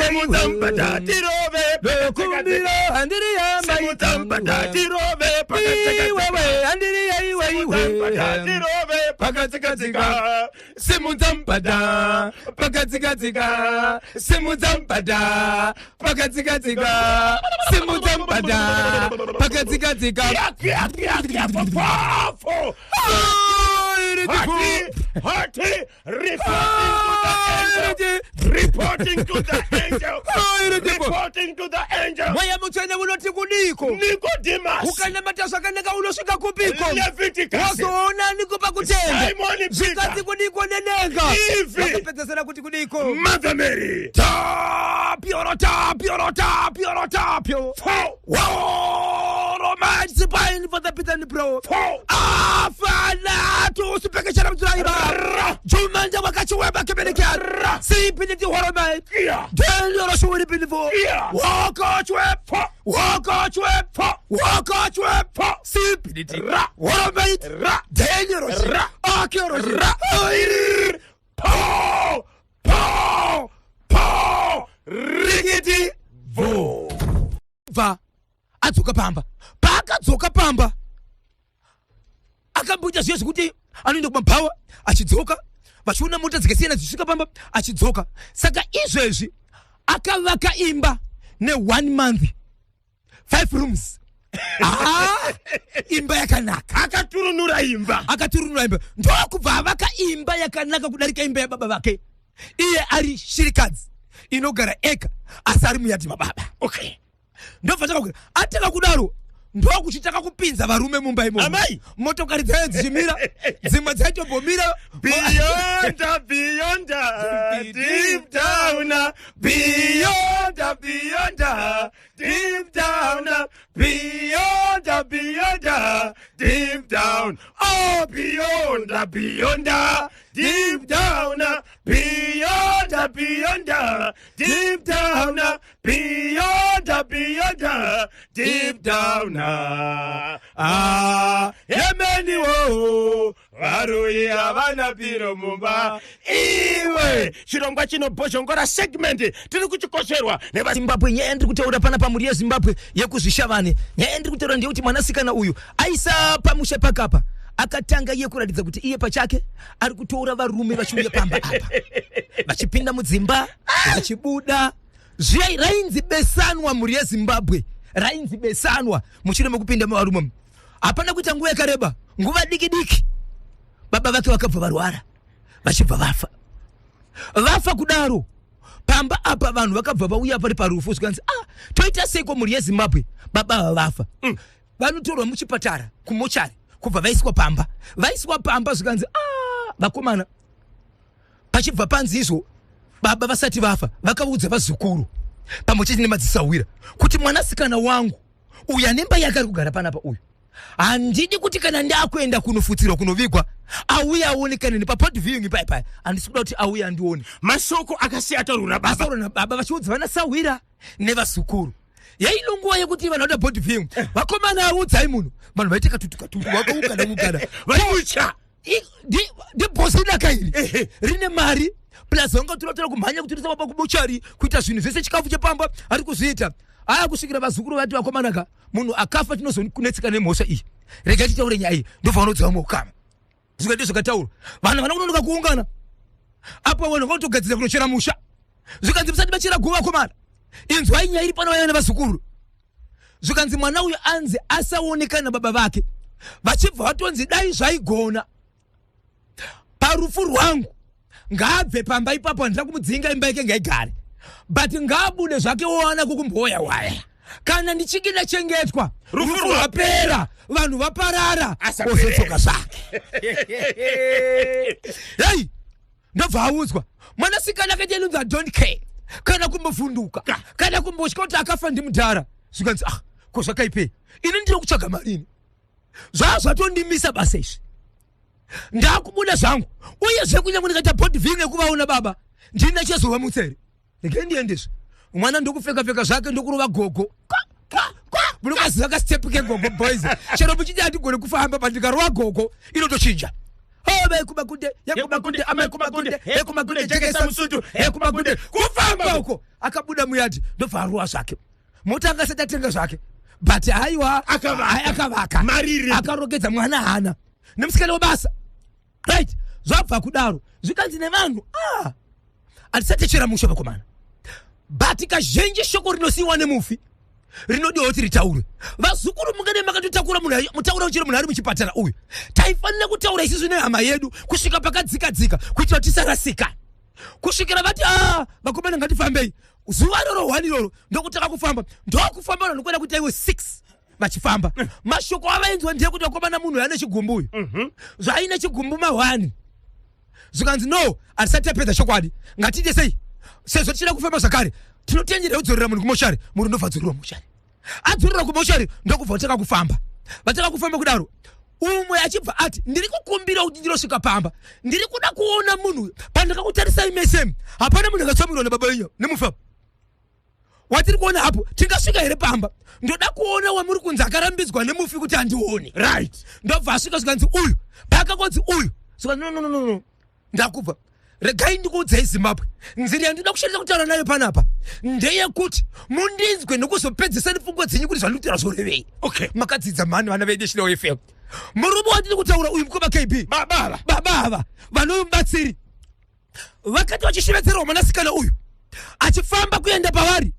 Simudza mubhadha tirove. Ndokumbira handiriya. Simudza mubhadha tirove pakatsika. Iwewe handiriya iwe. Simudza mubhadha Iwe. tirove pakatsika-tsika. Simudza mubhadha pakatsika-tsika. Simudza mubhadha pakatsika-tsika. Simudza mubhadha pakatsika-tsika. Hati, hati, reporting to the angel. Reporting to the angel. Mweya Mutsvene unoti kudiko? Nicodemus. Ukanamata zvakanaka unosvika kupiko? Leviticus. Wazoona niko pakutenda. Simon Peter. Zvikanzi kudiko nedenga? Eve. Vakapedzesera kuti kudiko? Mother Mary. Tapio, tapio, tapio, tapio. Four. Romansi pine for the pitan bro. Four. Afana tusipekeshera mdzuraiba. Ra. Jumanja wakachiweba kebenekia. Ra. Sipiniti horomai. Yeah. Delioro shuwiri pinifo. Yeah. Wakachwe. Four. Wakachwe. Four. Wakachwe. Four. Sipiniti. Ra. Horomai. Ra. Delioro. Ra. Akioro. Ra. Po. Po. Po. Rikiti. Vo. Bva adzoka pamba. Paakadzoka pamba akamboita zviya zvekuti anoenda kumabhawa achidzoka, vachiona mota dzakasiyana dzichisvika pamba achidzoka. Saka izvezvi akavaka imba ne1 month, 5 rooms. Ah, imba yakanaka. Akaturunura imba. Akaturunura imba, ndokubva avaka imba yakanaka kudarika imba yababa vake. Iye ari shirikadzi inogara ega, asi ari muyadhi mababa. Ndobva takakura ataka kudaro, ndokuchitaka kupinza varume mumba imomo. Amai! Motokari dzayo dzichimira, dzimwe dzaitombomira. Beyond, beyond, deep down, beyond, beyond, deep down, beyond, beyond, deep down, oh, beyond, beyond, deep down, beyond, beyond, deep down, beyond, beyond, deep down. Ah, yemeniwo varuyi havana piro mumba. Iwe, chirongwa chinobhozhongora segment tiri kuchikosherwa neva Zimbabwe. Nyaya yandiri kutaura pana pamhuri yeZimbabwe yekuzvishavane, nyaya yandiri kutaura ndeyekuti mwanasikana uyu aisa pamusha pakapa, akatanga iye kuratidza kuti iye pachake ari kutora varume vachiuya pamba apa, vachipinda mudzimba, vachibuda. Zviya rainzi besanwa, mhuri yeZimbabwe, rainzi besanwa mushure mekupinda muvarume. Hapana kuita nguva yakareba, nguva diki diki, baba vake vakabva varwara, vachibva vafa. Vafa kudaro pamba apa, vanhu vakabva vauya pari parufu, zvikanzi, "Ah, toita seiko, mhuri yeZimbabwe? Baba ava vafa." Vanotorwa muchipatara kumochari, kubva vaiswa pamba. Vaiswa pamba, zvikanzi, "Ah, vakomana." Pachibva panzi izvo, baba vasati vafa vakaudza vazukuru pamwe chete nemadzisahwira kuti, "Mwanasikana wangu uyu ane mba yake ari kugara panapa uyu, handidi kuti kana ndakuenda kunofutsirwa, kunovigwa, auye aonekane nepabody viewing pai pai. Handisi kuda kuti auye andione." Mashoko akasiya ataurwa nababa. Ataurwa nababa vachiudza vanasahwira nevazukuru. Yaino nguva yekuti vanhu vada body viewing, vakomana, audzai munhu, vanhu vaite katutu katutu, vakaungana ungana. Vaiutya. Ndibhosi daka iri rine mari, plus vangatora kumhanya kutoresa baba kumochari, kuita zvinhu zvese, chikafu chepamba ari kuzviita. Aya kusvikira vazukuru vati, "Vakomanaka, munhu akafa tinozonetseka nemhosva iyi, regai titaure nyaya iyi." Ndobva vanodzava muukama, zvikaite zvakataurwa, vanhu vana kunonoka kuungana apo, vanhu vanotogadzira kunochera musha. Zvikanzi, "Musati machera guva, vakomana, inzwai nyaya iri pano." Vaiva nevazukuru, zvikanzi mwana uyu anzi asaonekana nababa vake. Vachibva vatonzi, "Dai zvaigona, parufu rwangu ngaabve pamba ipapo. Handina kumudzinga, imba yake ngaigare, but ngaabude zvake, wowana kukumboya waya. Kana ndichinge ndachengetwa, Rufu rufu rwapera, vanhu vaparara, Asapere. ozodzoka zvake." Hei, ndobva audzwa. Mwanasikana akaita inonzi, "I don't care," kana kumbovhunduka, kana kumbotya kuti akafa ndimudhara. Zvikanzi, "Ah, ko zvakaipei? Ini ndiri kutsvaga marini, zvaa zvatondimisa basa izvi. Ndakubuda zvangu. Uyezve kunyange ndikaita body viewing yekuvaona baba, ndina chezova mutsere. Regai ndiendezve." Mwana ndokupfeka pfeka zvake, ndokurova gogo. Munokaziva kastep kegogo, boys? Chero muchiti handigone kufamba, pandikarowa gogo inotochinja. Hove kumakunde, yekumakunde, amekumakunde, ekumakunde, jekesa musutu, ekumakunde. Kufamba uko, akabuda muyadhi, ndobva aruwa zvake. Mota anga asati atenga zvake, but haiwa. Akavaka. Hai, akavaka. Mari iripo. Akarongedza mwana hana nemusikana webasa, right? Zvabva kudaro, zvikanzi nevanhu, ah, hatisati chera musha vakomana, but kazhinji shoko rinosiyiwa nemufi rinodiwa kuti ritaurwe. Vazukuru, mungade makatotakura munhu, mutaura uchiri munhu ari muchipatara uyu. Taifanira kutaura isusu nehama yedu kusvika pakadzika dzika, kuitira kuti tisarasika, kusvikira vati, "A, vakomana, ngatifambei." Zuva roro 1 iroro ndokutanga kufamba, ndokufamba vanhu kuenda kuita iwe 6 vachifamba. Mashoko avainzwa ndeyekuti, vakomana, munhu ane chigumbu uyu. Zvaine chigumbu ma1, zvikanzi, "No, hatisati tapedza chokwadi. Ngatiite sei? Sezvo tichida kufamba zvakare, tinotendera kudzorera munhu kumoshari." Munhu ndobva adzorerwa moshari. Adzorerwa kumoshari, ndokubva vatanga kufamba. Vatanga kufamba kudaro, umwe achibva ati, "Ndiri kukumbira kuti ndinosvika pamba, ndiri kuda kuona munhu uyu. Pandakakutarisai mese, hapana munhu akatsamirwa nababa venyu nemufa watiri kuona hapo. Tingasvika here pamba? Ndoda kuona wamuri kunzi akarambidzwa nemufi kuti andione." Ndobva asvika, zvikanzi uyu. Paakakonzi uyu, zvikanzi, "No, no, no, no, no." Ndakubva regai ndikuudzei, Zimbabwe, nzira yandinoda kushandisa kutaura nayo panapa ndeyekuti mundinzwe nokuzopedzesa nepfungwa dzenyu kuti zvandikutaura zvorevei. Makadzidza mhani, vana veNational FM. Murume wandiri kutaura uyu, mukoma KB, Baba. Baba ava vanomubatsiri vakati vachishevedzerwa mwanasikana uyu achifamba kuenda pavari,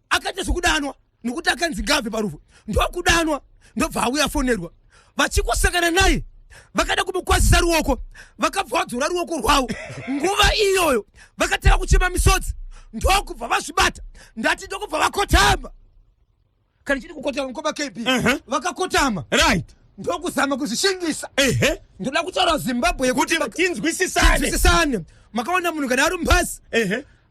akaita zvekudanwa nokuti akanzi ngabve parufu, ndokudanwa, ndobva auya afonerwa. Vachingosangana naye, vakada kumukwazisa ruoko, vakabva vadzora ruoko rwavo. Nguva iyoyo vakatanga kuchema misodzi, ndokubva vazvibata. Ndati ndokubva vakotama. Kana chiti kukotama, mukoma KB, vakakotama, ndokuzama kuzvishingisa. Ndoda kutaura, Zimbabwe, kuti yekuti tinzwisisane. Tinzwisisane. Makaona munhu kana ari mubhasi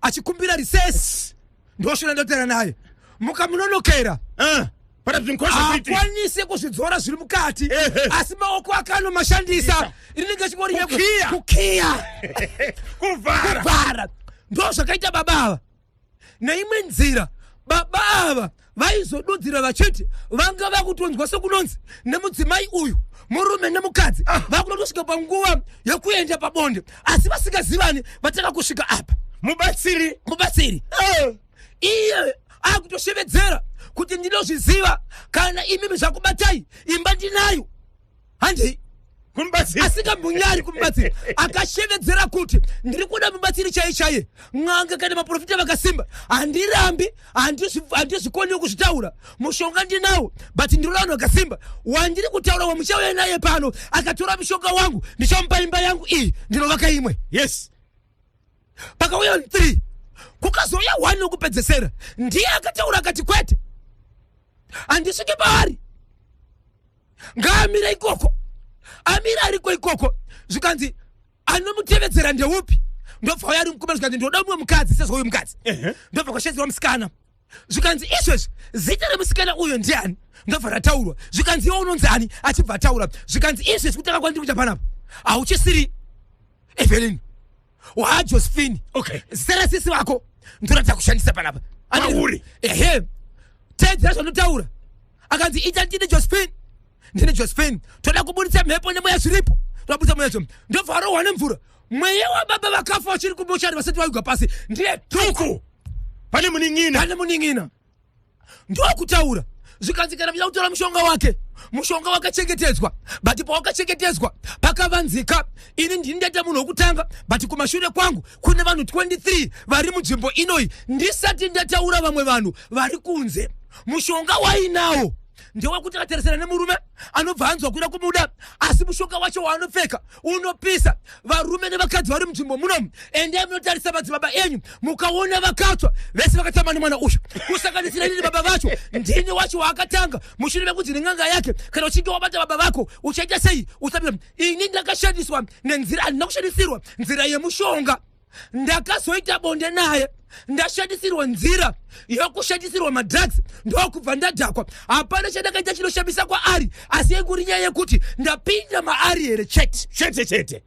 achikumbira recess, ndoshona ndotaura naye, mukamunonokera, Ah, pana zvinkosha kuitika. Haakwanisi kuzvidzora zviri mukati, asi maoko ake anomashandisa. Rinenge chingori Kukiya. Kukiya. Kuvhara. Kuvhara. Ndo zvakaita baba ava. Neimwe nzira, baba ava vaizodudzira vachiti vanga vakutonzwa sekunonzi nemudzimai uyu, murume nemukadzi vakuda kutosvika panguva yekuenda pabonde, asi vasingazivani. Vatanga kusvika apa, mubatsiri, mubatsiri iye akutoshevedzera kuti, "Ndinozviziva, kana imimi zvakubatai, imba ndinayo, handei." Kumubatsiri. Asingamunyari kumubatsiri, akashevedzera kuti, "Ndiri kuda mubatsiri chaiye chaiye, n'anga kana maprofita vakasimba. Handirambi, handizvikoni kuzvitaura. Mushonga ndinawo, but ndinoda vanhu vakasimba. Wandiri kutaura, wamuchauya naye pano, akatora mushonga wangu, ndichamupa imba yangu iyi, ndinovaka imwe." Pakauya vanhu 3, kukazouya 1 wekupedzesera, ndiye akataura akati, "Kwete, handisviki paari, ngaamire ikoko." Amire ariko ikoko, zvikanzi, "Anomutevedzera ndeupi?" Ndobva uya ari mukomana, zvikanzi, "Ndoda mumwe mukadzi sezvo uyu mukadzi." Ndobva kwashedzerwa musikana, zvikanzi, "Izvezvi zita remusikana uyo ndiani?" Ndobva rataurwa, zvikanzi, "Iwe unonzi ani?" Achibva ataura, zvikanzi, "Izvezvi kutanga kwandiri kuita panapa, hauchisiri Evelyn, waaJosephine. Zita rasisi vako ndoratida kushandisa panapa." Kwauri. Ehe, teedzera zvandotaura. Akanzi, "Ita ndine Josephine, ndine Josephine. Toda kubudisa mhepo nemweya zviripo, toda kubudisa mweya zvo." Ndobva arohwa nemvura. Mweya wababa vakafa vachiri kumochari, vasati vaigwa pasi, ndiye tuku pane munin'ina. Pane munin'ina. Ndokutaura, zvikanzi, "Kana muchida kutora mushonga wake, mushonga wakachengetedzwa, but pawakachengetedzwa pakavanzika. Ini ndini ndaita munhu wokutanga, but kumashure kwangu kune vanhu 23 vari munzvimbo inoyi, ndisati ndataura vamwe vanhu vari kunze. Mushonga wainawo ndewekuti akatarisana nemurume, anobva anzwa kuda kumuda, asi mushonga wacho waanopfeka unopisa. Varume nevakadzi vari munzvimbo munomu, endai munotarisa madzibaba enyu, mukaona vakatsva vese vakatamba nemwana uyu, kusanganisira inini. Baba vacho ndini wacho waakatanga mushure mekuti nen'anga yake. Kana uchinge wabata baba vako, uchaita sei? Usapita. Ini ndakashandiswa nenzira, handina kushandisirwa nzira yemushonga. Ndakazoita bonde naye ndashandisirwa nzira yokushandisirwa madrugs, ndokubva ndadhakwa. Hapana chandakaita chinoshamisa kwaari, asi yenguri nyaya yekuti ndapinda maari here chete." Chete chete.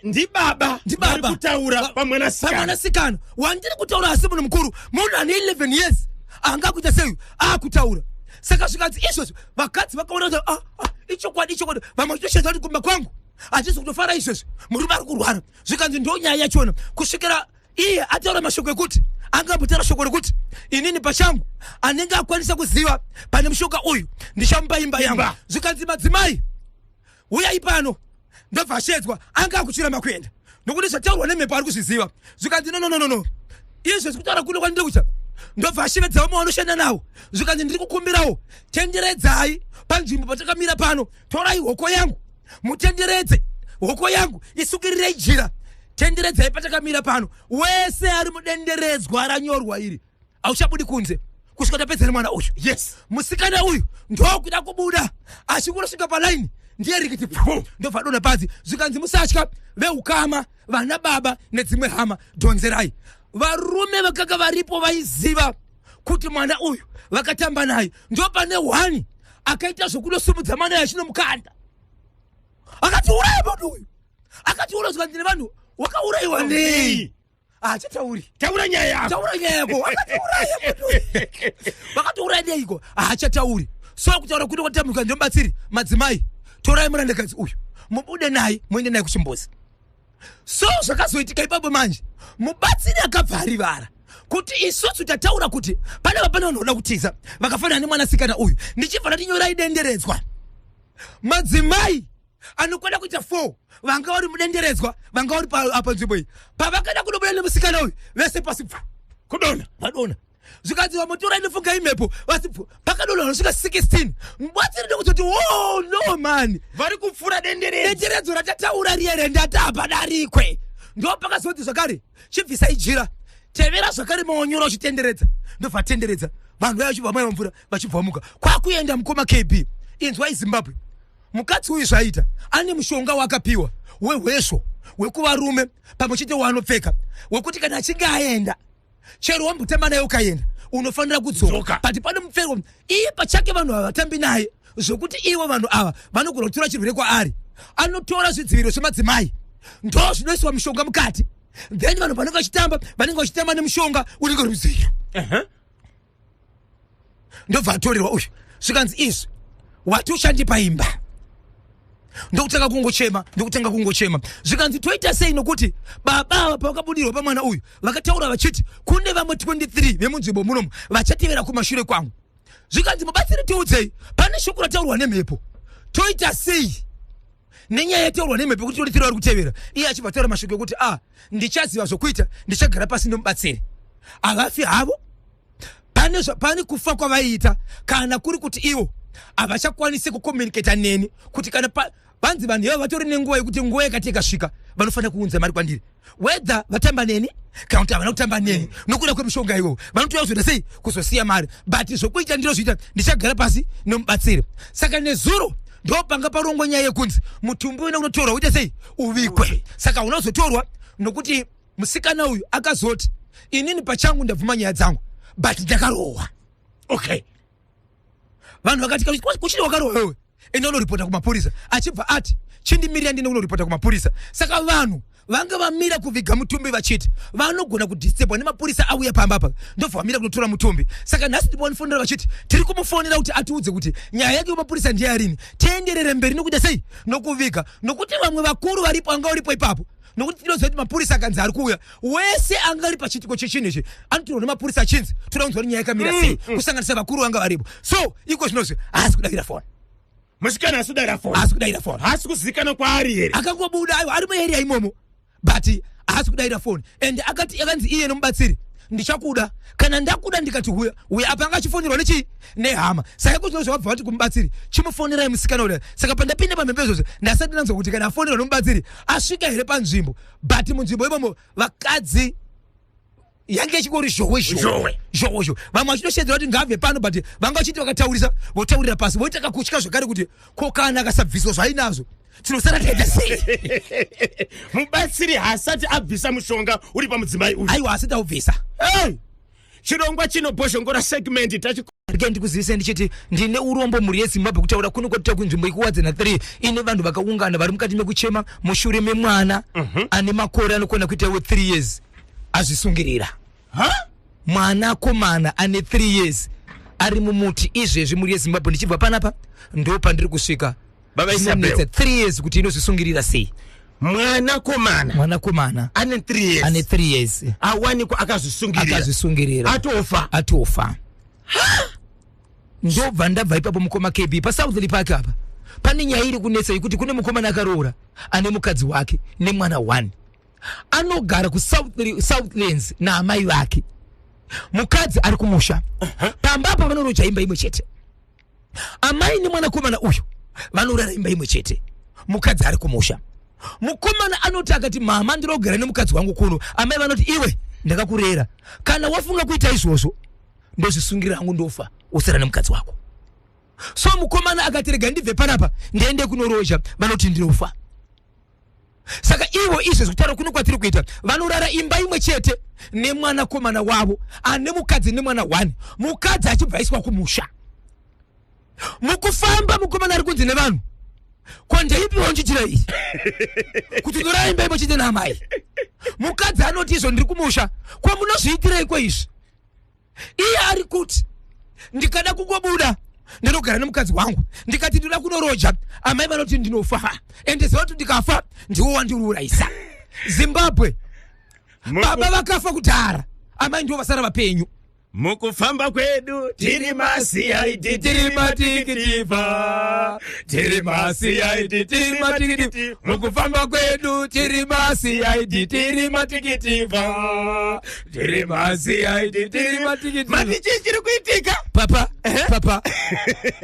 Ndibaba Ndibaba. vari kutaura pamwanasikana. Pamwanasikana wandiri kutaura, asi munhu mukuru, munhu ane 11 years, anga kuita sei akutaura? Saka zvikanzi izvozvo, vakadzi vakaona kuti, ah, ah, Ichokwadi, ichokwadi. Vamwe vachitoshaidza kuti kumba kwangu hatisi kutofara izvezvi, murume ari kurwara. Zvikanzi ndo nyaya yachona, kusvikira iye ataura mashoko ekuti angambotaura shoko rekuti inini pachangu anenge akwanisa kuziva pane mushonga uyu ndichamupa imba yangu. Zvikanzi madzimai uyai pano, ndobva ashedzwa. Anga akuchiramba kuenda nokuti zvataurwa nemhepo ari kuzviziva. Zvikanzi no, no, no, no, no, izvezvi kutaura kuno kwandiri kuita, ndobva ashevedza vamwe vanoshanda navo. Zvikanzi ndiri kukumbirawo, tenderedzai panzvimbo patakamira pano, torai hoko yangu mutenderedze hoko yangu, isukirirei jira, tenderedzai patakamira pano. Wese ari mudenderedzwa ranyorwa iri hauchabudi kunze kusvika tapedza nemwana uyu. Musikana uyu ndokuda kubuda, achingosvika palaini ndiye rikiti pfu, ndobva adonha pasi. Zvikanzi musatya, veukama, vana baba nedzimwe hama, dhonzerai. Varume vakanga varipo vaiziva kuti mwana uyu vakatamba naye. Ndopane one akaita zvokunosimudza mwana uyu achinomukanda, akati uraya munhu uyu, akati uraya. Zvikanzi nevanhu, wakaurayiwa nei? Haachatauri. Taura nyaya yako. Taura nyaya yako. Wakatiuraya munhu, vakatiuraya neiko? Haachatauri. So kutaura kuno kwatamuka ndomubatsiri, madzimai torai murandakadzi uyu mubude naye muende naye kuchimbuzi. So zvakazoitika ipapo manje, mubatsiri akabva arivara kuti isusu tataura kuti panapa pane vanhu vanoda kutiza vakafanana nemwanasikana uyu. Ndichibva ndatinyorai denderedzwa, madzimai anokwana kuita 4 vanga vari mudenderedzwa, vanga vari apa nzvimbo iyi. Pavakada kunobuda nemusikana uyu, vese pasi pfu, kudonha. Vadonha. Zvikanzi vamotora inofunga imhepo, vasi pfu, pakadonha vanosvika 16. Mubatsiri ndokuzoti, oh no man, vari kupfuura denderedzo. Denderedzo ratataura riye rendati padarikwe. Ndo pakazoti zvakare chibvisai jira, tevera zvakare maonyora uchitenderedza. Ndobva tenderedza, vanhu vaya vachibva maiva mvura vachibva vamuka kwakuenda. Mukoma KB, inzwai Zimbabwe, mukadzi uyu zvaita ane mushonga wakapiwa wehwesvo wekuvarume pamwe chete waanopfeka, wekuti kana achinge aenda, chero wambotamba naye ukaenda, unofanira kudzoka. Dzoka. But pane mupfeko iye pachake vanhu ava vatambi naye, zvokuti ivo vanhu ava vanogona kutora chirwere kwaari. Anotora zvidziviriro zvemadzimai, ndo zvinoiswa mushonga mukati, then vanhu vanenge vachitamba, vanenge vachitamba nemushonga unenge uri mudziviriro. Ndobva atorerwa uyu. Zvikanzi izvi wati uchandipa imba, ndokutanga kungochema, ndokutanga kungochema. Zvikanzi toita sei? Nokuti baba ava pavakabudirwa pamwana uyu vakataura vachiti kune vamwe 23 vemunzvimbo munomu vachatevera kumashure kwangu. Zvikanzi mubatsiri, tiudzei, pane shoko rataurwa nemhepo, toita sei nenyaya yataurwa nemhepo kuti 23 vari kutevera? Iye achibva taura mashoko ekuti, a ndichaziva zvokuita, ndichagara pasi nomubatsiri, havafi havo. Pane kufa kwavaiita kana kuri kuti ivo havachakwanisi kucommunicata neni, kuti kana vanzi vanhu ivavo vatori nenguva yekuti nguva yakati ikasvika vanofanira kuunza mari kwandiri, whether vatamba neni kana kuti havana kutamba neni. Nokuda kwemishonga ivovo vanotouya kuzoita sei? Kuzosiya mari. But zvokuita ndinozviita, ndichagara pasi nomubatsiri. Saka nezuro ndopanga parongwa nyaya yekunzi mutumbi uine kunotorwa uite sei, uvikwe. Saka unozotorwa nokuti musikana uyu akazoti, inini pachangu ndabvuma nyaya dzangu, but ndakarohwa. Vanhu vakati, kuchini wakarohwa wewe? Enda unoripota kumapurisa. Achibva ati, chindimirira, ndine kunoripota kumapurisa. Saka vanhu vanga vamira kuviga mutumbi vachiti vanogona kudisturbwa nemapurisa auya pamba apa, ndobva vamira kunotora mutumbi. Saka nhasi ndipo vanofonera vachiti tiri kumufonera kuti atiudze kuti nyaya yake yemapurisa ndeyarini, tienderere mberi nokuita sei, nokuviga, nokuti vamwe vakuru varipo anga uripo ipapo, nokuti tinoziva kuti mapurisa akanzi ari kuuya, wese anga ari pachiitiko chechinhu ichi anotorwa nemapurisa achinzi toda kunzwa kuti nyaya yakamira sei, kusanganisa vakuru vanga varipo. So iko zvinozvi haasi kudavira foni. Musikana asi kudavira foni? Haasi kudavira foni. Haasi kuzivikanwa kwaari here? Akangobuda, aiwa, ari muarea imomo, but haasi kudavira foni. And akati akanzi iye nomubatsiri, ndichakuda kana ndakuda. Ndikati huya, huya. Apa anga achifonerwa nechii? Nehama. Saka iko zvinozvo vabva vati kumubatsiri, chimufonerai musikana uda. Saka pandapinda pamhembe izvozvo ndasati ndanzwa kuti kana afonerwa nomubatsiri asvika here panzvimbo, but munzvimbo imomo vakadzi yange ichingori zhowe zhowe. Zhowe. Zhowe zhowe. Vamwe vachitoshedzera kuti ngaabve pano, but vanga vachiti vakataurisa votaurira pasi, voita kakutya zvakare kuti ko kana akasabviswa zvainazvo tinosara tikaita sei? Mubatsiri haasati abvisa mushonga uri pamudzimai uyu? Aiwa, asati aubvisa. Hey! Chirongwa chino Bhozhongora segment tachi Rege ndikuzivise ndichiti ndine urombo, mhuri yeZimbabwe. Kutaura kuno kwatita kunzvimbo ikuWadzana 3 ine vanhu vakaungana vari mukati mekuchema mushure memwana ane makore anokwana kuita iwe 3 years azvisungirira. Ha? Mwanakomana ane 3 years ari mumuti izvezvi, mhuri yeZimbabwe. Ndichibva panapa ndo pandiri kusvika. Baba Isabel. Zvinonetsa 3 years kuti inozvisungirira sei. Mwanakomana. Mwanakomana. Ane 3 years. Ane 3 years. Awanikwa akazvisungirira. Akazvisungirira. Atofa. Atofa. Ndobva ndabva ipapo mukoma KB paSouthly Park apa. Pane nyaya iri kunetsa yekuti kune mukomana akaroora ane mukadzi wake nemwana 1. Anogara kuSouthlands naamai vake. Mukadzi ari kumusha. Pamba apa vanoroja imba imwe chete. Amai nemwanakomana uyu vanorara imba imwe chete. Mukadzi ari kumusha. Mukomana anoti akati mama ndinogara nemukadzi wangu kuno. Amai vanoti iwe ndakakurera. Kana wafunga kuita izvozvo ndozvisungira hangu ndofa usara nemukadzi wako. So mukomana akati rega ndibve panapa ndiende kunoroja, vanoti ndinofa. Saka ivo izvo zvekutaura kuno kwatiri kuita vanorara imba imwe chete nemwanakomana wavo ane mukadzi nemwana 1, mukadzi achibva aiswa kumusha. Mukufamba mukomana ari kunzi nevanhu ko ndeipiwo njira iyi kuti ndorara imba imwe chete naamai. Mukadzi anoti izvo ndiri kumusha, ko munozviitireiko izvi? Iye ari kuti ndikada kungobuda ndinogara nemukadzi wangu, ndikati ndinoda kunoroja amai vanoti ndinofa, ende ziva kuti ndikafa ndiwo wandiurayisa. Zimbabwe baba vakafa kudhara, amai ndiwo vasara vapenyu. Mukufamba kwedu tiri maCID tiri matikitiva, tiri maCID tiri matikitiva. Mukufamba kwedu tiri maCID tiri matikitiva, tiri maCID tiri matikitiva. Mati chii chiri kuitika? Papa, papa.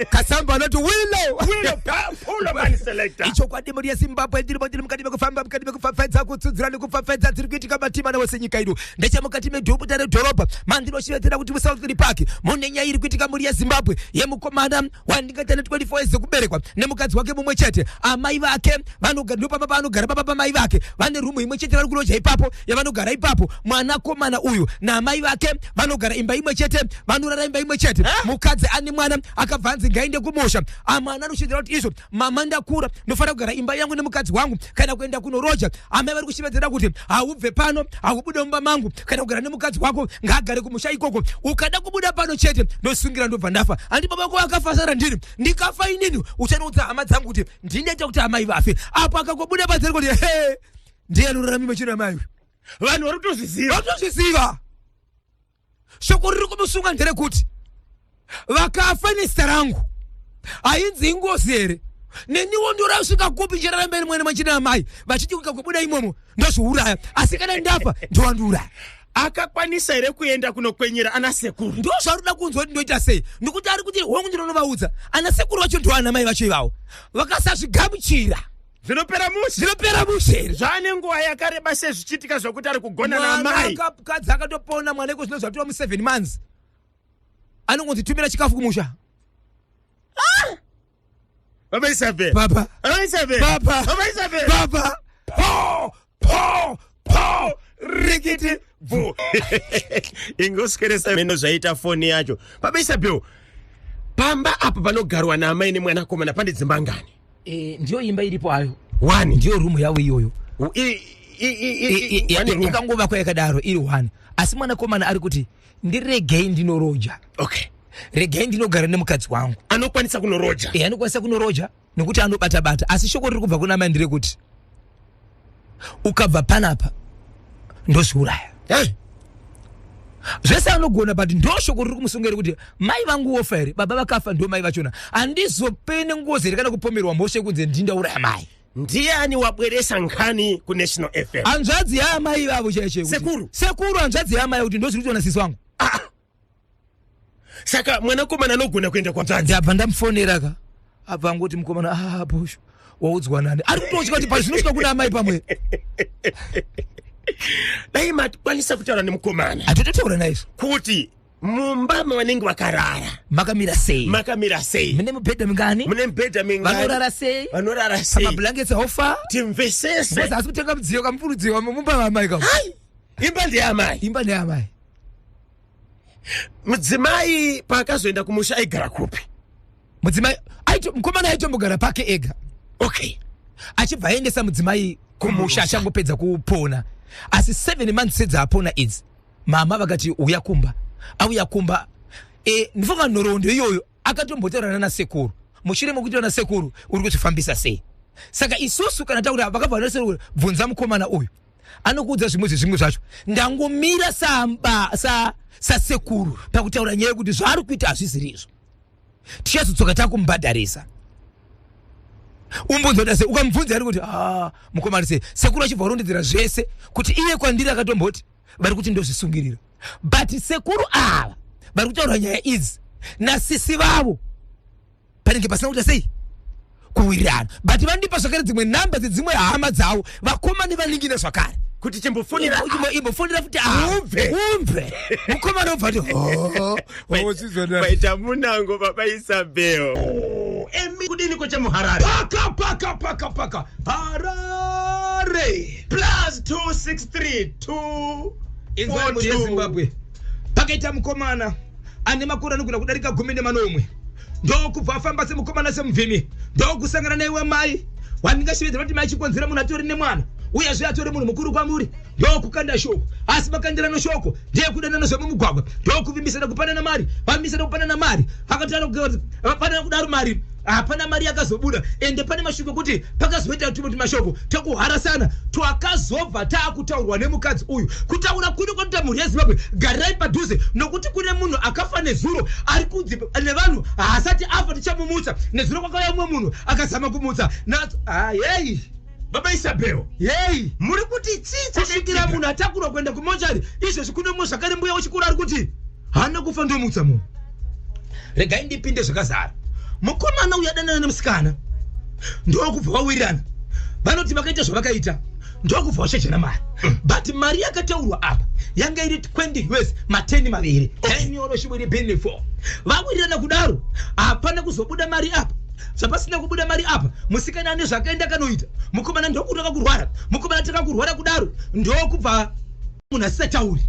Kasamba anoti Willow. Willow, pull man selector. Ichokwadi mhuri yeZimbabwe ndiri ndiri mukati mekufamba, mukati mekupfapfaidza, kutsudzura nekupfapfaidza dziri kuitika matima wose nyika ino. Ndechemukati medhubuta redhorobha mandinoshevedzera kuti muSouth Park mune nyaya iri kuitika mhuri yeZimbabwe yemukomana wandingaita ne 24 years dzekuberekwa nemukadzi wake mumwe chete. Amai vake vanogara ndopapa paanogara papa pamai vake vane rumu imwe chete vari kuroja ipapo yavanogara ipapo. Mwanakomana uyu naamai vake vanogara imba imwe chete, vanorara imba imwe chete. Mukadzi ane mwana akabva anzi ngaende kumusha. Mwana anoshevedzera kuti izvo mama ndakura ndofanira kugara imba yangu nemukadzi wangu kana kuenda kunoroja. Amai vari kushevedzera kuti haubve pano, haubude mumba mangu kana kugara nemukadzi wako, ngaagare kumusha ikoko. Ukada kubuda pano chete ndosungira ndobva ndafa. Handi baba vako vakafa sara ndini, ndikafa inini uchanoudza hama dzangu kuti ndinoita kuti amai vafe. Apo akangobuda panze kuti he ndiye anorarama imwe chete namai uyu. Vanhu vari kutozviziva. Vatozviziva. Shoko riri kumusunga nderekuti vakafa nezita rangu hainzi ingozi here? Neniwo ndorasvika kupi ndichirarama iri mwene machine amai vachiti kubuda imomo ndozviuraya, asi kana ndafa ndowandiuraya. Akakwanisa here kuenda kunokwenyera ana sekuru? Ndo zvaruda kunzwa kuti ndoita sei, nekuti ari kuti hongu ndinonovaudza ana sekuru vacho ndo ana mai vacho ivavo vakasazvigamuchira zvinopera mushe, zvinopera mushe. Zvane nguva yakareba sezvichiitika zvokuti ari kugona namai. Mukadzi akatopona mwana iko zvino zvatova mu 7 months anongonzi tumira chikafu kumusha. Baba Isabel. Papa. Baba Isabel. Papa. Baba Isabel. Papa. Po po po rikiti bvu. Ingosweresa meno zvaita foni yacho. Baba Isabel. Pamba apa panogarwa naamai nemwanakomana pane dzimba ngani? Ndiyo imba iripo ayo. One. Ndiyo room yavo iyoyo. Ikangovakwa yakadaro iri one. Asi mwanakomana ari kuti ndiregei ndinoroja. Okay. Regei ndinogara nemukadzi wangu. Anokwanisa kunoroja. Anokwanisa kunoroja nekuti anobata bata. Asi shoko riri kubva kuna amai nderekuti ukabva panapa ndozviuraya. Zvese anogona, but ndo shoko riri kumusunga iri kuti mai vangu wofa here, baba vakafa ndo mai vachona, handizopene ngozi here kana kupomerwa mhosva yekunzi ndindauraya mai. Ndiani wabweresa nkani ku National FM? Hanzvadzi yaamai vavo chaicho. Sekuru. Sekuru hanzvadzi yaamai kuti ndozviri kutoona sisi wangu. Saka mwanakomana anogona kuenda kwanzvadzi. Ndabva ndamufonera ka. Abva angoti mukomana bosho waudzwa nani? Ari kutotya kuti pazvinosvika kuna amai pamwe. Dai makwanisa kutaura nemukomana. Hatototaura naye. Kuti mumba mavanenge vakarara makamira sei? Makamira sei? Mune mubhedha mingani? Mune mubhedha mingani? Vanorara sei? Vanorara sei? Pamablankets haufa? Timvesese. Because asi kutenga mudziyo kamufurudziwa mumba maamai kamu. Hai! Imba ndeyamai. Imba ndeyamai. Mudzimai paakazoenda kumusha aigara kupi? Mudzimai mukomana aitombogara pake ega. Okay. Achibva aendesa mudzimai kumusha achangopedza kupona. Asi 7 months sedzaapona idzi, mama vakati uya kumba. Auya kumba. Ndifunga nhoroondo iyoyo akatombotaurana nasekuru. Mushure mekuitwa nasekuru, uri kuzvifambisa sei? Saka isusu kana takuti vakabva nasekuru, bvunza mukomana uyu, anokuudza zvimwe zvezvimwe zvacho. Ndangomira sasekuru sa pakutaura nyaya yekuti zvaari kuita hazvisiri izvo. Tichazodzoka takumubhadharisa. Umbonzoda sei? Ukamubvunza ari kuti, ah, mukomana sei? Sekuru achibva arondedzera zvese kuti iye kwandiri akatomboti vari kuti ndozvisungirira, but sekuru ava vari kutaura nyaya idzi nasisi vavo panenge pasina kuita sei, kuwirirana, but vandipa zvakare dzimwe namba dzedzimwe hama dzavo, vakoma nevaningina zvakare. Kuti chimbofonera. Imbofonera futi. Ubve. Umve mukomana ubva ti Paita munango, baba Isabel. Emi kudini kochemuHarare? Paka paka paka paka Harare. +263 2 Inzwai mhuri yeZimbabwe, pakaita mukomana ane makore anogona kudarika 17, ndokubva afamba semukomana, semuvhimi, ndokusangana naiwe mai wandingashevedzera kuti mai Chikonzera, munhu atori nemwana, uyezve atori munhu mukuru kwamuri, ndokukanda shoko. Asi makandirano shoko ndeyekudanana zvemumugwagwa, ndokuvimbisana kupanana mari. Vavimbisana kupanana mari, vakataura kudaro, mari hapana mari yakazobuda. Ende pane mashoko ekuti pakazoita tumwe tumashoko tekuharasana twakazobva taakutaurwa nemukadzi uyu. Kutaura kuno kwatoita, mhuri yeZimbabwe, garirai padhuze, nokuti kune munhu akafa nezuro ari kunzi nevanhu haasati afa, tichamumutsa. Nezuro kwakauya mumwe munhu akazama kumutsa. Yei! Baba Isabel. Yei! Muri kuti chii? Kusvikira munhu atakurwa kuenda kumochari izvezvi, kune mumwe zvakare mbuya wechikuru ari kuti haana kufa, ndomutsa munhu. Regai ndipinde zvakazara. Mukomana uyu adanana nemusikana, ndokubva vawirirana, vanoti vakaita zvavakaita, ndokubva vachajana mari, but mari yakataurwa apa yanga iri 20 US, mateni maviri, 10 euro chiwiri bini 4. Vawirirana kudaro, hapana kuzobuda mari apa. Zvapasina kubuda mari apa, musikana ane zvakaenda kanoita, mukomana ndokutanga kurwara. Mukomana tanga kurwara kudaro, ndokubva munhu asisatauri.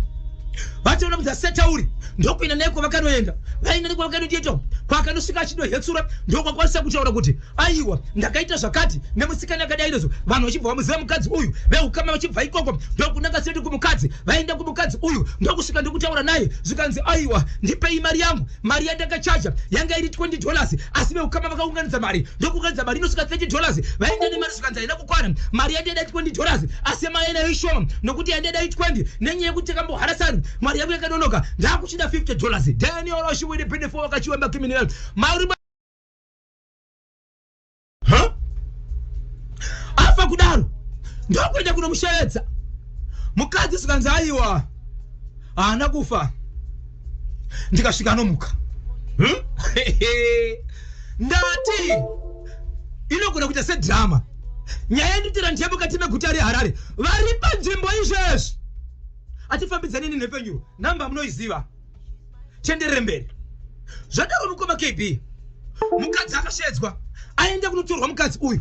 Vatoona munhu asisatauri, ndokuenda naye kwavakanoenda. Vaenda nekwavakanoita, kwakanosvika achinohetsura, ndokwakwanisa kutaura kuti aiwa, ndakaita zvakati nemusikana akadai nezvo. Vanhu vachibva vamuziva mukadzi uyu, veukama vachibva ikoko ndokunanga seti kumukadzi. Vaenda kumukadzi uyu, ndokusvika ndokutaura naye, zvikanzi, aiwa, ndipei mari yangu. Mari yandakachaja yanga iri $20, asi veukama vakaunganidza mari, ndokuunganidza mari inosvika $30. Vaenda nemari, zvikanzi haina kukwana. Mari yandaida $20, asi mari yainayo ishoma, nokuti yandaida i20. Nenyaya yekuti takamboharasana, mari yangu yakanonoka, ndakuchida $50. Daniel Oshiwiri 24 wakachiwemba criminal mari. Afa kudaro, ndokuenda kunomushevedza mukadzi, zvikanzi aiwa, haana kufa. Ndikasvika anomuka. Ndati inogona kuita sedhirama nyaya yanditira ndeyemukati meguta reHarare. Vari panzvimbo izvezvi atifambidzani nenhepfenyuro, namba munoiziva. Tenderere mberi. Zvadaro, mukoma KB, mukadzi akashedzwa, aenda kunotorwa. Mukadzi uyu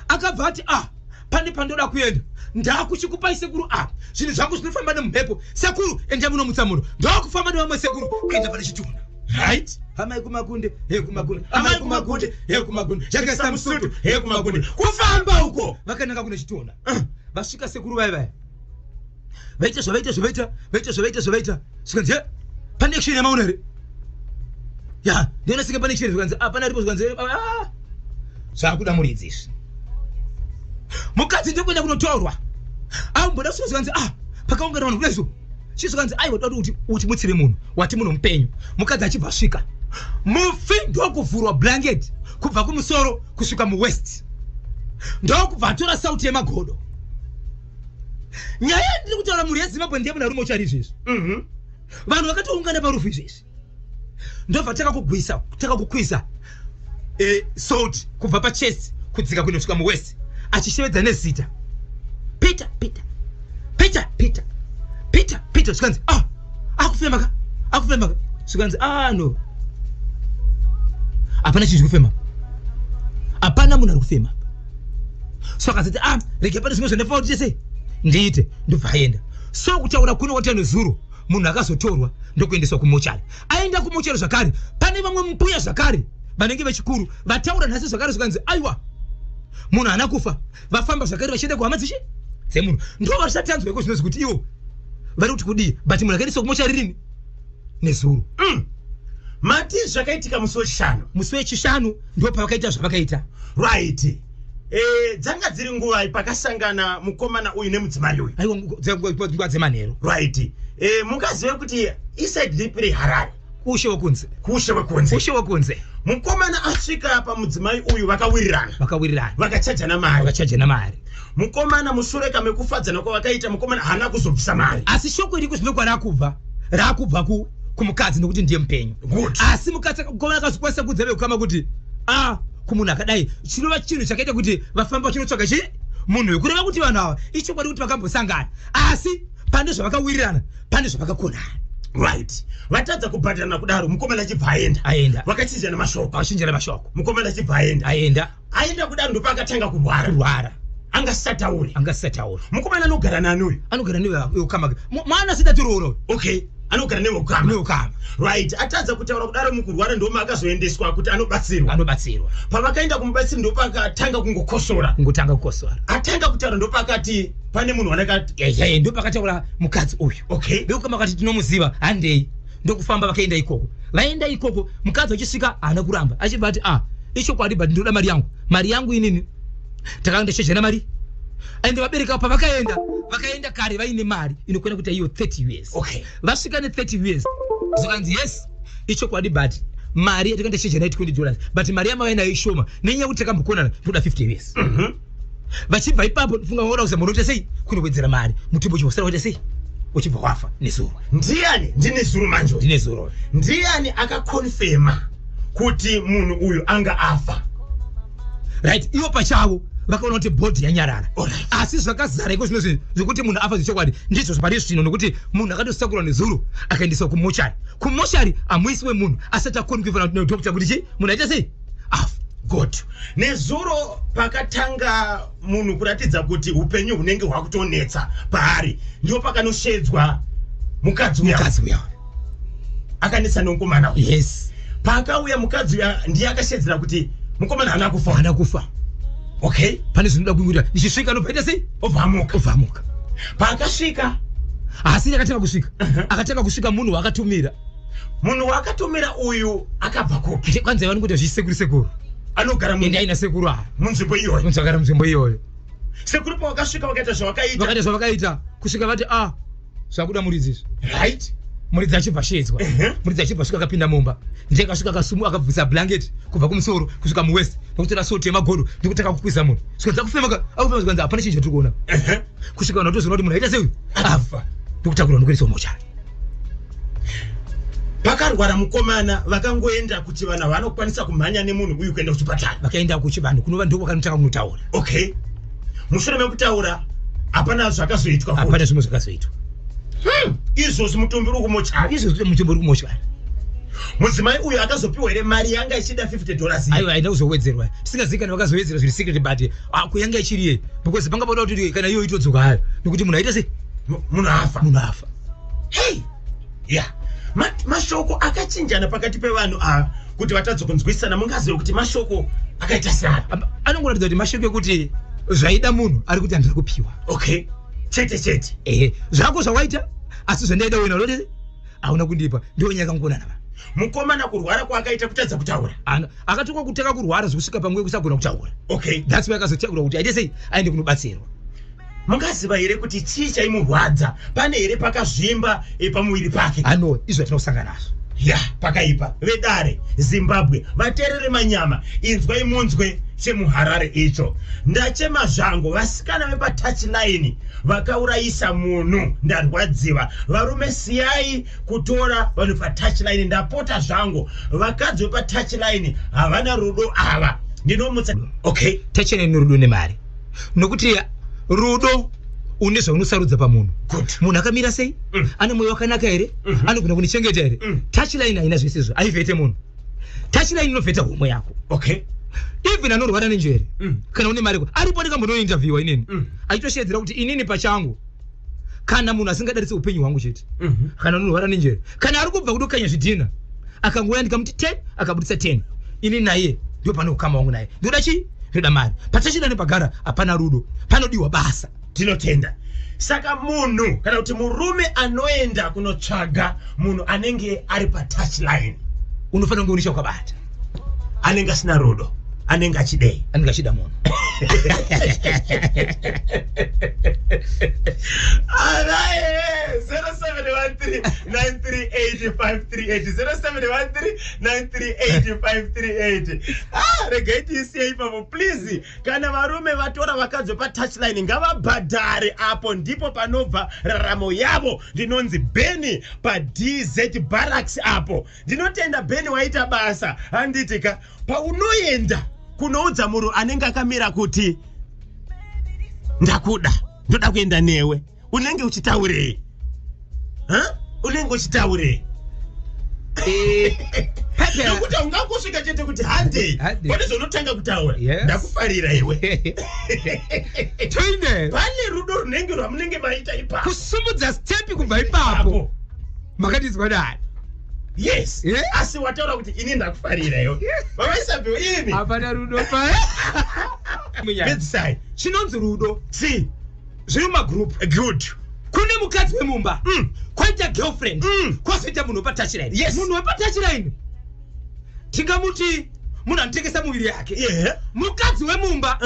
akabva ati, ah, pane pandoda kuenda, ndakuchikupai sekuru. A zvinhu zvangu zvinofamba nemumhepo. Sekuru, endai munomutsa munhu. Ndokufamba nevamwe sekuru kuenda pane chitunha. Amai kumakunde, he kumakunde, amai kumakunde, he kumakunde, jakesa musutu, he kumakunde. Kufamba uko vakananga kune chitunha. Vasvika sekuru vai vaya, vaita zvavaita, zvavaita, vaita zvavaita, zvavaita, zvikanzi, "Eh, pane action yamaona here? Ya ndiona senge pane action." Zvikanzi, "Hapana ripo." Zvikanzi, "Ah, zvakuda muridzi izvi." Mukadzi ndikuenda kunotorwa, amboda kusvika, zvikanzi, ah, pakaungana vanhu kudai so chii? Zvikanzi, aiwa, toda kuti utimutsire munhu, wati munhu mupenyu. Mukadzi achibva asvika, mufi ndokuvhurwa blanket kubva kumusoro kusvika muwaist, ndokubva atora sauti yemagodo. Nyaya yandiri kutaura, mhuri yeZimbabwe, ndiye munhu ari mochari izvezvi. Vanhu vakatoungana parufu izvezvi, ndobva takakugwisa, takakukwisa salt kubva pachest kudzika kunosvika muwaist, achishevedza nezita, "Peter, Peter, Peter, Peter, Peter, Peter." Zvikanzi, ah, akufema ka, akufema ka. Zvikanzi, ah, no, hapana chinhu chikufema, hapana munhu ari kufema. So akazoti, ah, rege pane zvimwe zvandafanira kuti chese ndiite, ndobva aenda. So kutaura kuno kwatita nezuro, munhu akazotorwa ndokuendeswa kumochari. Aenda kumochari zvakare, pane vamwe mbuya zvakare vanenge vechikuru vataura nhasi zvakare, zvikanzi, aiwa, munhu haana kufa. Vafamba zvakare vachienda kuhama dzichi dzemunhu, ndo vachatanzweko zvinozi kuti ivo vari kuti kudii, but munhu akaendeswa kumochari rini? Nezuro. Mati zvakaitika musi wechishanu? Musi wechishanu ndo pavakaita zvavakaita. Right. Dzanga dziri nguvai pakasangana mukomana uyu nemudzimai uyu? Aiwa, nguva dzemanheru. Right. Mungazive kuti iside ripi reHarare? Kushe wekunze. Kushe wekunze. Kushe wekunze. Mukomana asvika pamudzimai uyu, vakawirirana. Vakawirirana. Vakachajana mari. Vakachajana mari. Mukomana mushure kamekufadzana kwavakaita, mukomana haana kuzobvisa mari. Asi shoko iri kuzvino kwarakubva, rakubva kumukadzi nokuti ndiye mupenyu. Good. Asi mukadzi, mukomana akazokwanisa kuudza vekukama kuti a kumunhu akadai, chinova chinhu chakaita kuti vafamba vachinotsvaga chi munhu, wekureva kuti vanhu ava ichokwadi kuti vakambosangana, asi pane zvavakawirirana, pane zvavakakonana. Right, vatadza kubhadharana kudaro, mukomana achibva aenda. Aenda. Vakachinjana mashoko. Vakachinjana mashoko. Mukomana achibva aenda. Aenda. Aenda kudaro, ndopaakatanga kurwara. Kurwara. Angasatauri. Angasatauri. Mukomana anogara nani uyu? Anogara neukama, mwana asati atoroora. Okay, anogara neukama. Neukama. Right, atadza kutaura kudaro, mukurwara ndoma akazoendeswa kuti anobatsirwa. Anobatsirwa. Pavakaenda kumubatsiri, ndopakatanga kungokosora. Kungotanga kukosora. Atanga kutaura, ndopakati pane munhu wanakati. Ehe, ndopakataura mukadzi uyu. Veukama vakati tinomuziva, handei. Ndokufamba vakaenda ikoko. Vaenda ikoko, mukadzi achisvika haana kuramba, achibva ati, "A, ichokwadi, but ndinoda mari yangu, mari yangu inini takanga ndachejana mari." Ende vabereki avo pavakaenda, vakaenda kare vaine mari inokwana kuita iyo 30 US. Vasvika ne30 US, zvakanzi, "Yes, ichokwadi, but mari yatakanga tachejana $20, but mari yamava nayo ishoma nenyaya yekuti takambokonana, ndoda 50 US." Vachibva ipapo, funga vaona kuza munoita sei kunowedzera mari, mutumbi uchibva waita sei, uchibva wafa nezuro. Ndiani, ndine zuro manje. Ndine zuro. Ndiani akakonfema kuti munhu uyu anga afa? Right, ivo pachavo vakaona kuti body yanyarara. Asi zvakazara iko zvino zvinhu zvekuti munhu afa zvechokwadi ndizvo pari zvino, nokuti munhu akatosakurwa nezuro akaendeswa kumochari. Kumochari hamuiswe munhu asati akonfirma nedoctor kuti chi munhu aita sei, afa. Good. Nezuro pakatanga munhu kuratidza kuti upenyu hunenge hwakutonetsa paari, ndipo pakanoshedzwa mukadzi uya. Mukadzi uya. Akanetsa nomukomana uyu. Yes. Paakauya mukadzi uya, ndiye akashedzera kuti mukomana haana kufa. Haana kufa. Okay. Pane zvinoda kuita, ndichisvika anobva aita sei? Obva amuka. Obva amuka. Paakasvika? Asi akatanga kusvika, akatanga kusvika munhu waakatumira. Munhu waakatumira uyu akabva kupi? Kwanzi vanongoita zvisekuru sekuru. Anogara ende aina sekuru ava. Munzvimbo iyoyo. Munzvagara munzvimbo iyoyo. Sekuru pawakasvika vakaita zvavakaita. Vakaita zvavakaita kusvika vati, "A, zvakuda muridzi izvi." Muridzi achibva shedzwa. Muridzi achibva svika, akapinda mumba, ndiye akasvika akasumu, akabvisa blanket kubva kumusoro kusvika muwaist, nekutora soti yemagodo, ndikutanga kukwiza munhu. Svikanzi akufema, akufema, zvikanzi hapana chinhu chatiri kuona, kusvika vanhu vatozoona kuti munhu aita sei uyu, afa, ndokutakurwa ndokuendeswa mochari. Pakarwara mukomana, vakangoenda kuti vanhu havanokwanisa kumhanya nemunhu uyu kuenda kuchipatara. Vakaenda kuchivanhu kunova ndoko vakanotanga kunotaura. Okay, mushure mekutaura hapana zvakazoitwa futi? Hapana zvimwe zvakazoitwa. Izvozvi mutumbi uri kumochari. Izvozvi mutumbi uri kumochari. Mudzimai uyu akazopiwa here mari yanga ichida $50 iyi? Aiwa, haina kuzowedzerwa. Tisingazivi kana vakazowedzera zviri secret, but ah, kuyanga ichiriye, because panga poda kuti kana iyo itodzoka hayo, nekuti munhu aita sei? Munhu afa. Munhu afa. Hey, ya. Mashoko akachinjana pakati pevanhu ava kuti vatadze kunzwisana, mungazive kuti mashoko akaita seapi? Anongoratidza kuti mashoko ekuti zvaida munhu ari kuti handina kupiwa. Okay, chete chete. Ehe, zvako zvawaita, asi zvandaida wena unoti hauna kundipa, ndiwo nyaya yakangonana va. Mukomana kurwara kwaakaita, kutadza kutaura? Akatokwa kutanga kurwara zvekusvika panguva yekusagona kutaura. That's why akazotaurwa kuti aite sei, aende kunobatsirwa. Mungaziva here kuti chii chaimurwadza? Pane here pakazvimba pamuviri pake? Ano izvo zvatinokusangana nazvo. Ya, pakaipa. Vedare, Zimbabwe, vateerere manyama, inzwai munzwe chemuHarare icho. Ndachema zvangu, vasikana vepatouchline vakaurayisa munhu, ndarwadziwa. Varume, siyai kutora vanhu patouchline, ndapota zvangu. Vakadzi vepatouchline havana rudo ava. Ndinomutsa, okay. Touchline nerudo nemari, nokuti rudo une zvaunosarudza pamunhu. Munhu akamira sei? Ane mwoyo wakanaka here? Anogona kundichengeta here? Touchline haina zvese izvo, haivhete munhu. Touchline inovheta homwe yako. Even anorwara nenjere, kana une mari aripo, ndikambonointerviewa inini, achitoshedzera kuti inini pachangu kana munhu asingadarise upenyu hwangu chete, kana anorwara nenjere, kana ari kubva kudokanya zvidhina, akangouya ndikamuti 10, akabudisa 10, ini naye ndio pane ukama wangu naye. Ndoda chii? Ndoda mari. Patachida nepagara hapana rudo, panodiwa basa. Tinotenda. Saka munhu kana kuti murume anoenda kunotsvaga munhu anenge ari patouchline. Unofanira kunge une chawakabata. Anenge asina rudo anenge achidei? Anenge achida munhu. Alright, 0713 938 538, 0713 938 538. Ah, regai tiisiye ipapo please. Kana varume vatora vakadzi vepatouchline ngavabhadhare, apo ndipo panobva raramo yavo. Ndinonzi Benny paDZ Barracks apo. Ndinotenda Benny, waita basa. Handiti ka paunoenda kunoudza munhu anenge akamira kuti ndakuda, ndoda kuenda newe, unenge uchitaurei? Huh? Unenge uchitaurei? Pepe, Nokuti haungangosvika chete kuti handei. Handei. Pane zvaunotanga kutaura. Yes. Ndakufarira iwe. Toine Pane rudo runenge rwamunenge maita ipapo. Kusumudza step kubva ipapo. Apo. Makatizwa dani. Yes. Yeah. Asi wataura kuti ini ndakufarira iwe, vavaisabve imi. Hapana rudo pa. Pedzisai. Chinonzi rudo Si zviri mumagroup. Good. Kune mukadzi wemumba, kwaita girlfriend, kwazoita munhu wepatouchline. Munhu wepatouchline tingamuti munhu anotengesa muviri yake. Mukadzi wemumba,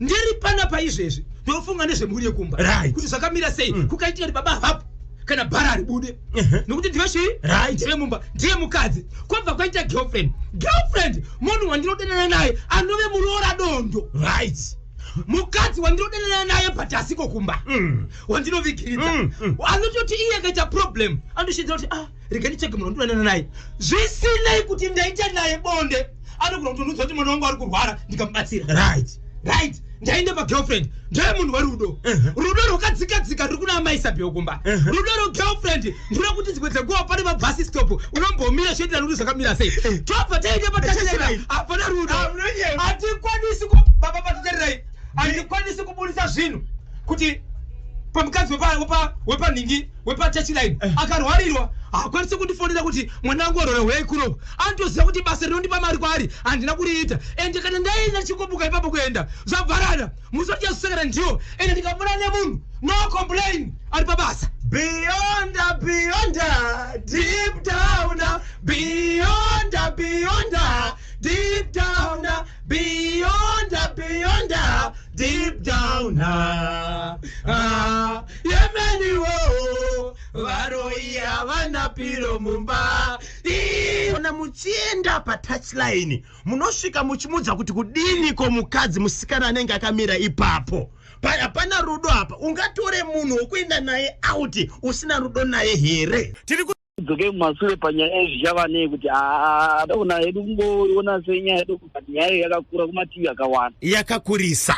ndiri panapa izvezvi ndofunga nezvemhuri yekumba, kuti zvakamira sei. Kukaitika kuti baba havapo kana bhara haribude, nokuti ndive chii? Ndive mumba, ndiye mukadzi. Kwabva kwaita girlfriend. Girlfriend munhu wandinodanana naye anove muroora dondo. Mukadzi wandinodanana naye but asiko kumba, wandinovigiridza, anototi iye akaita problem anotoshidzira kuti, ah, rega nditsvage munhu wandinodanana naye, zvisinei kuti ndaita naye bonde. Anogona kutondiudza kuti mwana wangu ari kurwara, ndikamubatsira. Right, ndaenda pagirlfriend, ndeye munhu werudo. Rudo rwakadzikadzika ruri kuna amai Sabheo kumba. Rudo rwegirlfriend ndinokuti dzimwe dzenguva pane mabus stop unombomira zvoitira rudo zvakamira sei. Tobva taenda patouchline, hapana rudo. Ah, munonyepa. Hatikwanisi baba patitarirai, handikwanisi kubudisa zvinhu kuti pamukadzi wepanhingi wepatouchline akarwarirwa, haakwanisi kundifonera kuti mwana wangu warwara, huyai kunoku. Anotoziva kuti basa rinondipa mari kwaari handina kuriita, ende kana ndaenda ndichingobuka ipapo kuenda zvabvarana musi watichazosekana ndiwo. Ende ndikabona nemunhu, no complain, ari pabasa. Beyond, beyond, deep down, beyond, beyond, deep down, beyond, beyond, deep down. Ah, ah, yemeniwo varoi havana piro mumba. Ona muchienda patouchline munosvika muchimudza kuti kudiniko mukadzi musikana anenge akamira ipapo? Hapana rudo apa. Ungatore munhu wokuenda naye out usina rudo naye here? Tiri Dzoke mumasure panyaya yezvichava nei kuti adaona hedu kungoona senyaya yedu, but nyaya iyo yakakura kumativi akawanda. Yakakurisa.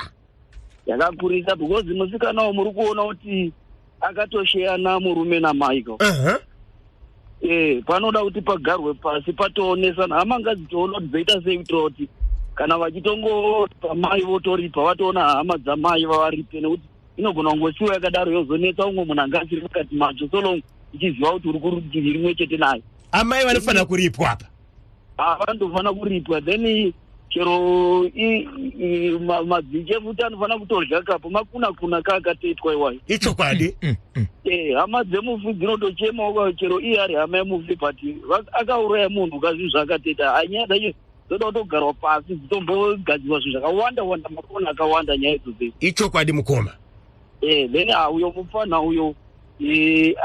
Yakakurisa because musikanawo muri kuona kuti akatosheyana murume naMichael. Panoda kuti pagarwe pasi, patoonesana. Hama ngadzitoona kuti dzoita sei kuitira kuti kana vachitongopa mai votoripa, vatoona hama dzamai vavaripe, nekuti inogona kungosiwa yakadaro yozonetsa umwe munhu anga asiri mukati macho, so long ichiziva kuti uri kurutivi rimwe chete naye. Amai vanofanira kuripwa apa. Vandofanira kuripwa. Then chero madzishe futi anofanira kutodya kapo makuna kuna kaakatoitwa iwayo. Ichokwadi. Hama dzemufi dzinotochemawo chero iye ari hama yemufi, but akauraya munhu kazvinhu zvaakatoita. Hanyaya dzacho dzoda kutogarwa pasi, dzitombogadzirwa zvinhu zvakawanda wanda, makona akawanda nyaya idzodzo. Ichokwadi, mukoma. Then uyo mufana uyo,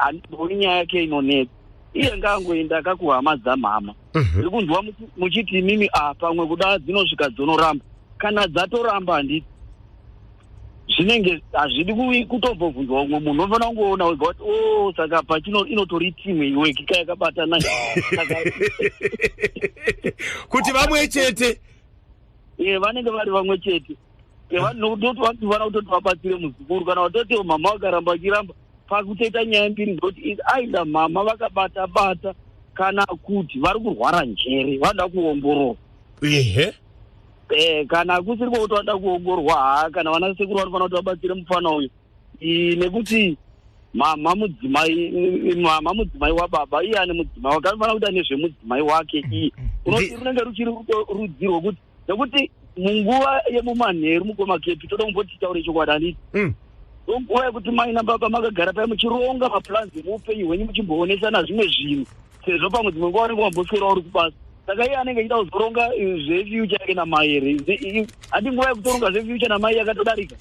handioni nyaya yake inonetsa. Iye ngaangoenda akakuhama dzamhama. Ndiri kunzwa muchiti imimi pamwe kuda dzinosvika dzonoramba. Kana dzatoramba, handiti zvinenge hazvidi kutombobvunzwa umwe munhu, unofanira kungoona wega kuti o saka pachino inotori timu iwekika yakabatana, saka Kuti vamwe chete. Vanenge vari vamwe chete. Vanofanira kutoti vabatsire muzukuru. Kana vatoti mama vakaramba vachiramba, pakutoita nyaya mbiri dzekuti either mama vakabata bata kana kuti vari kurwara njere, vanoda kuongororwa. Kana kusiri kwokuti vanoda kuongororwa, haa, kana vana sekuru vanofanira kuti vabatsire mufana uyu, nekuti mama mudzimai wababa, iye ane mudzimai wake, anofanira kuita nezvemudzimai wake iye. Unoti runenge ruchiri rudzi rwokuti, nekuti munguva yemumanheru, mukoma Kepi, toda kumboti taure chokwadi, handiti? Nguva yekuti mai nababa makagara paya muchironga maplans emuupenyu hwenyu, muchimboonesana zvimwe zvinhu. Sezvo pamwe dzimwe nguva unenge wamboswera uri kubasa, saka iye anenge achida kuzoronga zvefuture yake namai here? Handi nguva yekutoronga zvefuture namai yakatodarika?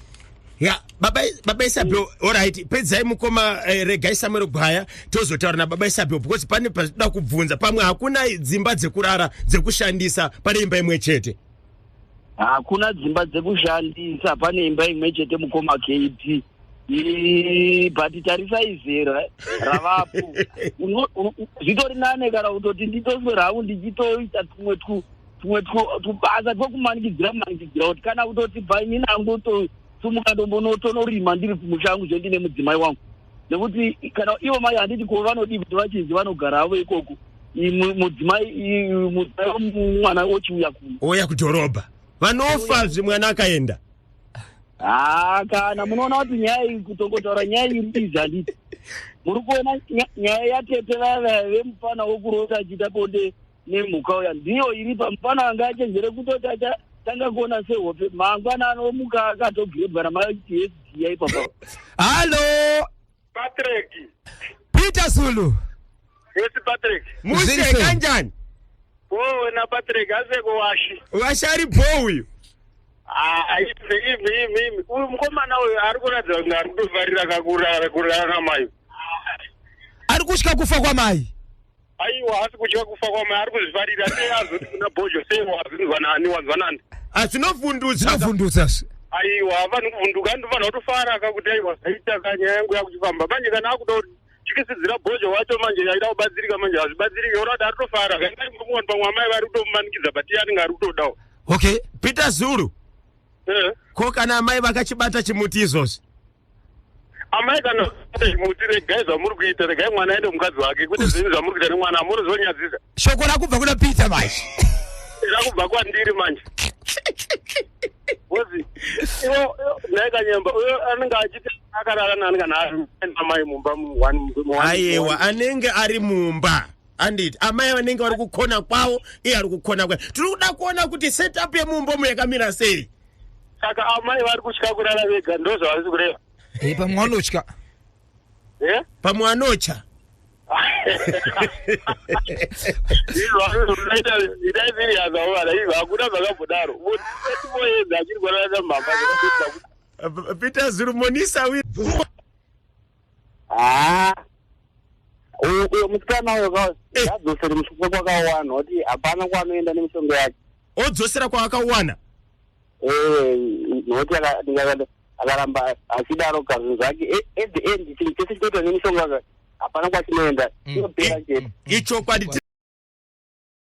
Ya, baba Isabel, alright, pedzai mukoma. Regai Samuel Gwaya tozotaura nababa Isabel, because pane pazvinoda kubvunza. Pamwe hakuna dzimba dzekurara dzekushandisa, pane imba imwe chete. Hakuna dzimba dzekushandisa, pane imba imwe chete, mukoma KT. But tarisai zera ravapo. Zvitori nane kana kutoti nditoswera hangu ndichitoita tumwe tubasa twekumanikidzira manikidzira, kuti kana kutoti bvainini hangu tosumuka ndombonotonorima ndiri kumusha hangu zvendine mudzimai wangu, nekuti kana ivo mai, handiti ko vanodii kuti vachinzi vanogara havo ikoko, mudzimai wemwana ochiuya kuno? Ouya kudhorobha, vanofa zvimwana akaenda. Ha, kana munoona kuti nyaya iyi, kutongotaura nyaya iri izi, handiti muri kuona nyaya yatete vaya vaya vemufana wokurota achiita bonde nemhuka uya, ndiyo iri pamufana. Anga achenjere kutoti achatanga kuona sehope, mangwana anomuka akatogrebwa namai achiti yesiya ipapa. Hallo. Patrick. Peter Zulu. Yes, Patrick. Mushe. Zviri sei? Kanjani? Oh, wena Patrick, aseko washi. Washari bo uyu. Ah, ivi ivi ivi ivi. Uyu mukomana uyu ari kuratidza kuti ari kutofarira kakurara kurara namai. Ari kutya kufa kwamai. Aiwa, asi kutya kufa kwamai, ari kuzvifarira. Sei azoti kuna Bhozho, sei wazinzwa nani, wanzwa nani? Azvinovhundutsa. Zvinovhundutsa. Aiwa, havani kuvhunduka, anofanira kutofara kakuti aiwa, zvaita ka, nyaya yangu yakuchifamba. Manje kana akuda kutyisidzira Bhozho wacho manje aida kubatsirika, manje hazvibatsiriki. Ona kuti ari kutofara. Kana ari mukomana, pamwe amai vari kutomumanikidza, but iye anenge ari kutodawo. Okay. Peter Zulu. Eh. Ko kana amai vakachibata chimuti izvozvi? Amai kana chimuti, regai zvamuri kuita, regai mwana aende mukadzi wake, kwete zvinhu zvamuri kuita nemwana, munozonyadzisa. Shoko rakubva kuna Peter manje. Rakubva kwandiri manje bozi iwo nhai Kanyemba, uyo anenge achiti akarara nani kana ari amai mumba Aiwa, anenge ari mumba, anditi amai vanenge vari kukona kwavo, iye ari kukona kwavo. Tiri kuda kuona kuti setup yemumbomo yakamira sei. Saka amai vari kutya kurara vega, ndo zvavari kureva? E, pamwe vanotya. Eh? Pamwe anotya. Itai serious auvana izvo, hakuna zvakambodaro. Moedza achiri kurara namama. Peter Zulu monisa wi. Ha, uyo musikana uyo ngadzosere mushonga kwakawana, kuti hapana kwaanoenda nemishonga yake. Odzosera kwaakawana. Nokuti akaramba achidaro kazvinhu zvake, at the end chinhu chese chinoitwa nemishonga hapana kwachinoenda, inopera chete. Ichokwadi.